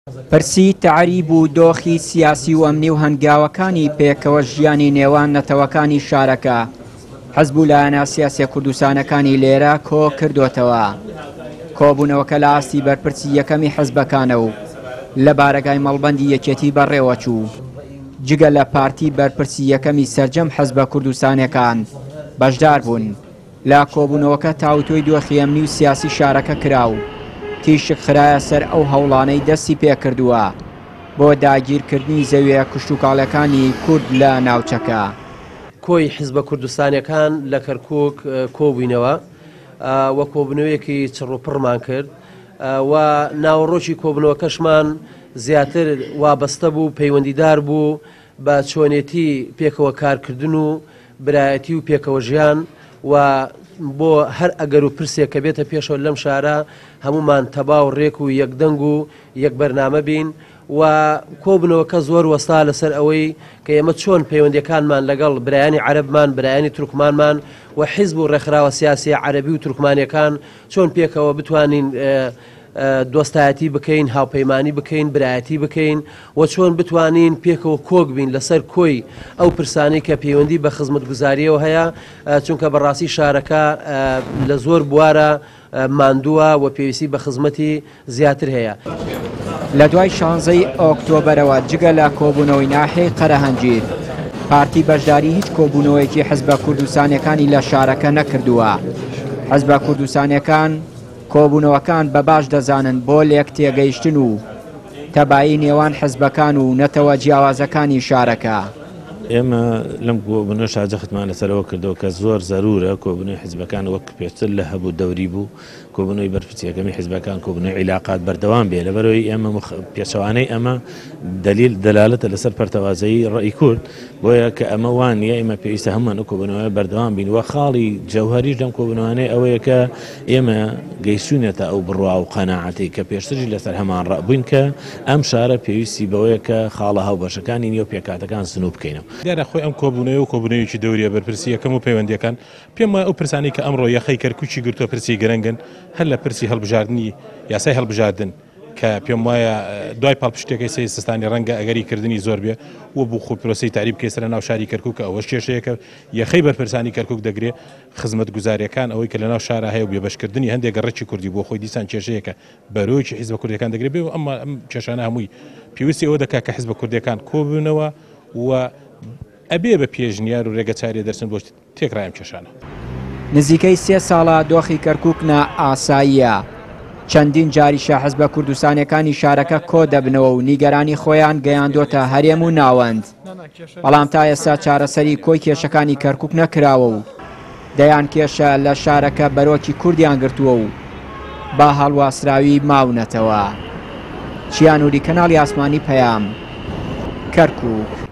پرسی تەعریب و دۆخی سیاسی و ئەمنی و هەنگاوەکانی پێکەوە ژیانی نێوان نەتەوەکانی شارەکە، حزب و لایەنە سیاسیە کوردستانەکانی لێرە کۆ کردۆتەوە. کۆبوونەوەکە لە ئاستی بەرپرسی یەکەمی حزبەکانە و لە بارەگای مەڵبەندی یەکێتی بەڕێوەچوو. جگە لە پارتی بەرپرسی یەکەمی سەرجەم حزبە کوردستانەکان بەشدار بوون. لە کۆبوونەوەکە تاوتوێی دۆخی ئەمنی و سیاسی شارەکە کرا و تیشک خرایە سەر ئەو هەوڵانەی دەستی پێکردووە بۆ داگیرکردنی زەویە کشتوکاڵیەکانی کورد لە ناوچەکە. کۆی حیزبە کوردستانیەکان لە کەرکوک کۆبووینەوە و کۆبوونەوەیەکی چڕوپڕمان کرد و ناوەڕۆکی کۆبوونەوەکەشمان زیاتر وابەستە بوو، پەیوەندیدار بوو بە چۆنێتی پێکەوە کارکردن و برایەتی و پێکەوەژیان و بۆ هەر ئەگەر و پرسێک کە بێتە پێشەوە لەم شارە هەموومان تەبا و ڕێک و یەکدەنگ و یەک بەرنامە بین و کۆبنەوەکە زۆر وەستا لەسەر ئەوەی کە ئێمە چۆن پەیوەندیەکانمان لەگەڵ برایانی عەرەبمان برایانی تورکمانمان و حیزب و ڕێکخراوە سیاسیە عەرەبی و تورکمانیەکان چۆن پێکەوە بتوانین دۆستایەتی بکەین، هاوپەیمانی بکەین، برایەتی بکەین و چۆن بتوانین پێکەوە کۆک بین لەسەر کۆی ئەو پرسانەی کە پەیوەندی بە خزمەتگوزارییەوە هەیە، چونکە بەڕاستی شارەکە لە زۆر بوارە ماندووە و پێویستی بە خزمەتی زیاتر هەیە. لە دوای شانزەی ئۆکتۆبەرەوە جگە لە کۆبوونەوەی ناحیەی قەرەهەنجیر، پارتی بەشداری هیچ کۆبوونەوەیەکی حزبە کوردستانیەکانی لە شارەکە نەکردووە. حزبە کوردستانیەکان کۆبوونەوەکان بە باش دەزانن بۆ لێکتێگەیشتن و تەبایی نێوان حزبەکان و نەتەوە جیاوازەکانی شارەکە. ئێمە لەم کۆبوونەوەشا جەختمان لەسەر ئەوە کردەوە کە زۆر زەروورە کۆبوونەوەی حزبەکان وەک پێشتر لە هەبوو دەوری بوو، کۆبوونەوەی بەرپرسی یەکەمی حزبەکان، کۆبوونەوەی عیلاقات بەردەوام بێ، لەبەرئەوەی ئێمە پێچەوانەی ئەمە دەلیل دەلالەتە لەسەر پەرتەوازەیی ڕەئی کورد، بۆیە کە ئەمە وا نییە ئێمە پێویستە هەمووان ئەو کۆبوونەوەیە بەردەوام بین و خاڵی جەوهەریش لەم کۆبوونەوانەی ئەوەیە کە ئێمە گەیشتوینەتە ئەو بڕوا و قەناعەتەی کە پێشتریش لەسەر هەمان ڕا بووین کە ئەم شارە پێویستی بەوەیە کە خاڵە هاوبەشەکانی نێو پێکهاتەکان زنوو بکەینەوە. دیارە خۆی ئەم کۆبوونەوە و کۆبوونەوەیەکی دەوریە بەرپرسی یەکەم و پەیوەندییەکان، پێم وایە ئەو پرسانەی کە ئەمڕۆ یەخەی کەرکوکی گرتووە پرسی گرنگن، هەر لە پرسی هەڵبژاردنی یاسای هەڵبژاردن کە پێم وایە دوای پاڵپشتیەکەی سەید سیستانی ڕەنگە ئەگەری کردنی زۆر بێ و بۆ خۆی پرۆسەی تەعریب بکەیە سەر ناو شاری کەرکوک کە ئەوەش کێشەیەکە یەخەی بەرپرسانی کەرکوک دەگرێ. خزمەتگوزارییەکان ئەوەی کە لەناو شارا هەیە و بێبەشکردنی هەندێک گەڕەکی کوردی بۆ خۆی دیسان کێشەیەکە بەرۆکی حیزبە کوردیەکان دەگرێت بێ ئەم ئەم کێشانە هەمووی پێویستی ئەوە دەکات کە حیزبە کوردیەکان کۆببنەوە و ئەبێ بە پێشنیار و رێگەچارێ دەرچن بۆ تێکڕای ئەم کێشانە. نزیکەی سێ ساڵە دۆخی کەرکوک نائاساییە، چەندین جاریشە حزبە کوردستانیەکانی شارەکە کۆدەبنەوە و نیگەرانی خۆیان گەیاندۆتە هەرێم و ناوەند، بەڵام تا ئێستا چارەسەری کۆی کێشەکانی کەرکوک نەکراوە و دەیان کێشە لە شارەکە بەرۆکی کوردیان گرتووە و بە هەڵواسراوی ماونەتەوە. چیا نوری کەناڵی ئاسمانی پەیام، کەرکوک.